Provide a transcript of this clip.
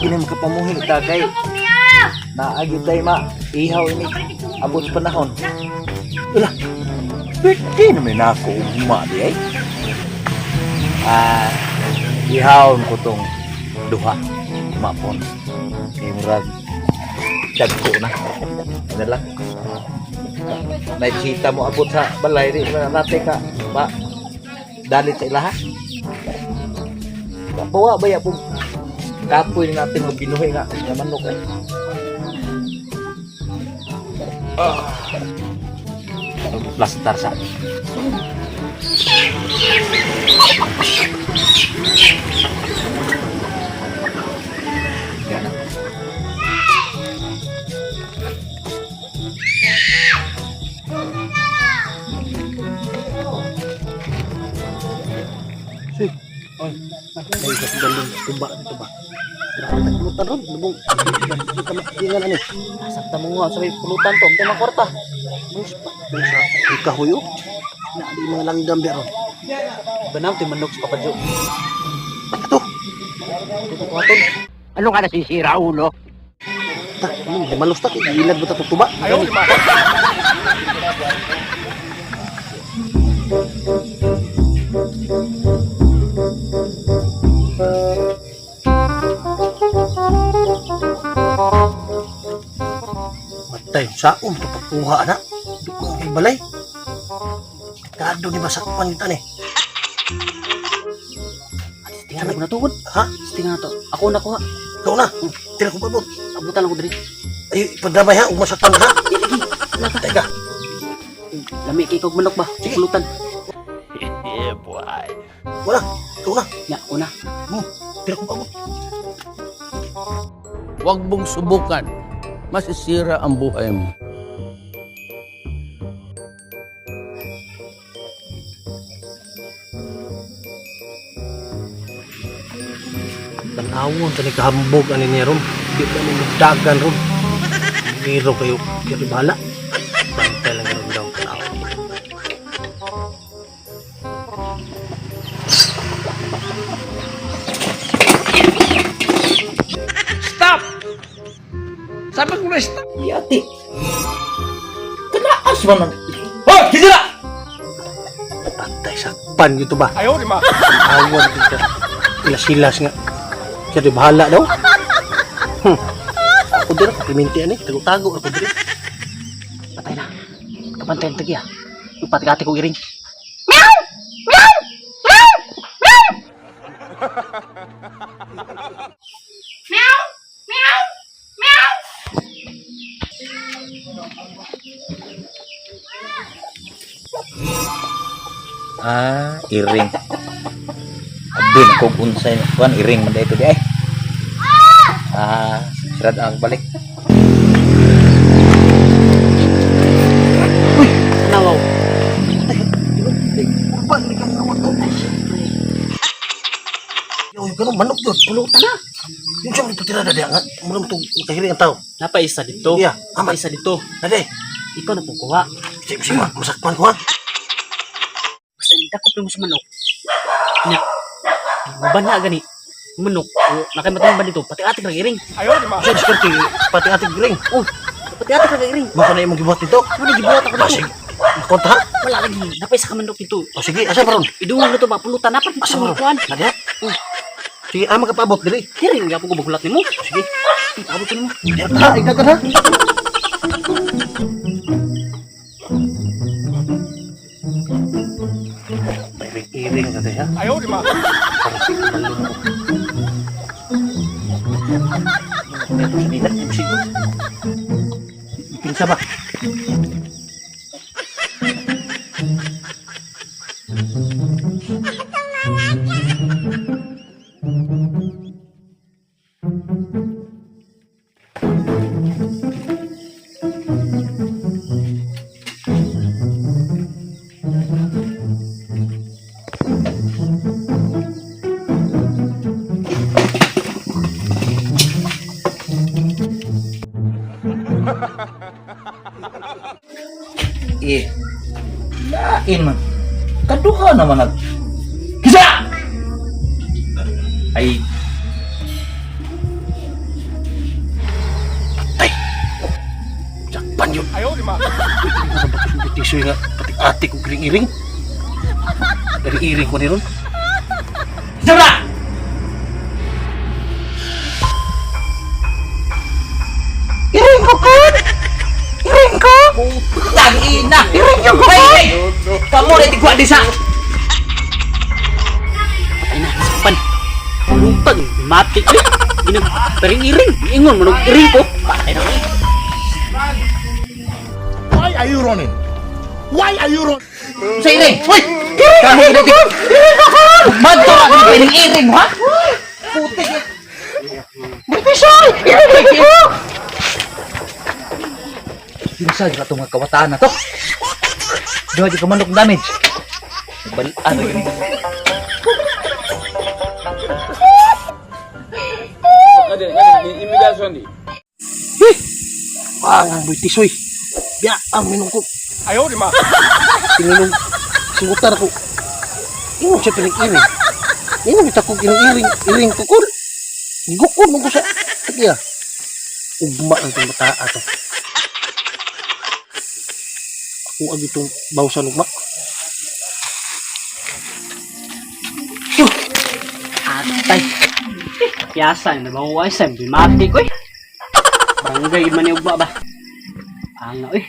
Gini makapamuhi ta kay naagi tay ma ihaw ini abot panahon. Wala. Pwede naman na ako ugma di ay. Ah, ihawon ko tong duha. Mapon. Kay murag dagko na. Ano lang. Nakita mo abot sa balay di na nate ka ba dalit sa ilaha. Kapawa ba ya po kapoy na natin magbinuhi nga nga manok eh. Ah. Plastar sa Yan na. Oy, ay sa galong tuba dito ba. Grabe ta pulutan ron, lubong. Di ka makingan ani. Sakta mo nga sa may pulutan to, unta kwarta. Bus pa dun sa kahoy oh. Na di mga langgam di ron. Banaw ti manok sa papadyo. Ato, Tutukaton. Ano ka nasisira, ulo? ta, malos ta kay ilag ba ta tong tuba? Ayaw, Matay, saom to pagkuha na. Dukong kay balay. Kado ni masakpan kita ni. Tingnan ko na tuod. Ha? Tingnan to. Ako na kuha. Ikaw na. Tira ko pabot. Abutan ako diri. Ay, pagdamay ha, ug masakpan ha. Di lagi. Wala ka. Teka, Lami kay kog manok ba? Sige. Pulutan. wala. Ikaw na. Ya, ako na. Tira ko pabot. Huwag mong subukan. Masisira ang buhay mo. Tanawon ta ni kahambog ani niya ron. Di ba ni dagan ron. Biro kayo, kaya bahala. Bantay lang ron daw tanaw. Stop! Sabi ko na stop! Yati. Kanaas man ang... Hoy, kisira! Patay sakpan gitu ba? Ayaw di ma. Tanawon kita. Silas-silas nga. Kaya di bahala daw. Ako dira, piminti ani, tago-tago ako dira. Patay na. Kabantayan tagi ah. Ipatigati ko iring. Ah, iring. Abin kung unsay kuan iring man dito di ay. Ah, sirad ang balik. Nawaw. Kurban ni kang nawat to. Yo, yung ganun, manok yun. Pulutan na. Yung siyang ipatira na diya nga. Muna mo itong kahiri ang tao. Napaisa dito. Iya, aman. Napaisa dito. Nade, Ikaw na pong kuha. sige, sige, masakpan ko ha. Basta dakop mo sa manok. Nya. Bana gani. Manok. O, nakaimatang ba dito? Pati atik lang iring. Siya, diskarte, pati ating giring. Oh, pati atik lang iring. Baka na imong gibuhat dito. Ano gibuhat ako dito? Basig, makonta ha? Wala lagi. Napaisa ka manok dito. O sige, asa pa ron? Idungog na to ba? Pulutan na pa. Asa pa ron? Kuan. Nade ha? Sige, ah, magkapaabot diri. Diri nga po ko bagulat nimo. Sige, Abot ko nimo. dira ta, igdagan ha. Iring-iring ka tayo ha? Ayaw, di ma. Parang si Balon ko. Ito sa nila, sige. Pinsa ba? Eh, lain man. Kaduha naman nag... Kisa! Ay... Tisoy nga patik-atik og iring-iring. Iring-iring ko ni ron. Sabra! Iring ko kon! Iring ko! Putang ina! Iring yung ko! Kamu na tigwa di sa... Patay na, nasakpan. Lupag, matik eh. Ginag, iring ingon, manog iring ko. Patay na ko. Why are you running? Why are you running? Sa iring! Uy! Kamu na tigwa! Madto ka ng iring-iring, ha? Putik! Tisoy! Iring ko! Kinsa ka itong mga kawataan na to? Duha di ka manok damage. Balaan na ganito. Pangang boy tisoy. Biya ang minong ko. Ayaw, di ma. Tinginong singutan ako. Ingon siya pinag-iring. Ingon kita ko iring iring ko kon. Gukod mo ko sa tagiya. Ugma ang itong bata ato. Ako ag itong bawsan ugma. Atay. Kiyasa, nabawa ay sa matik eh. Barangay man ni ugma ba. Anga eh.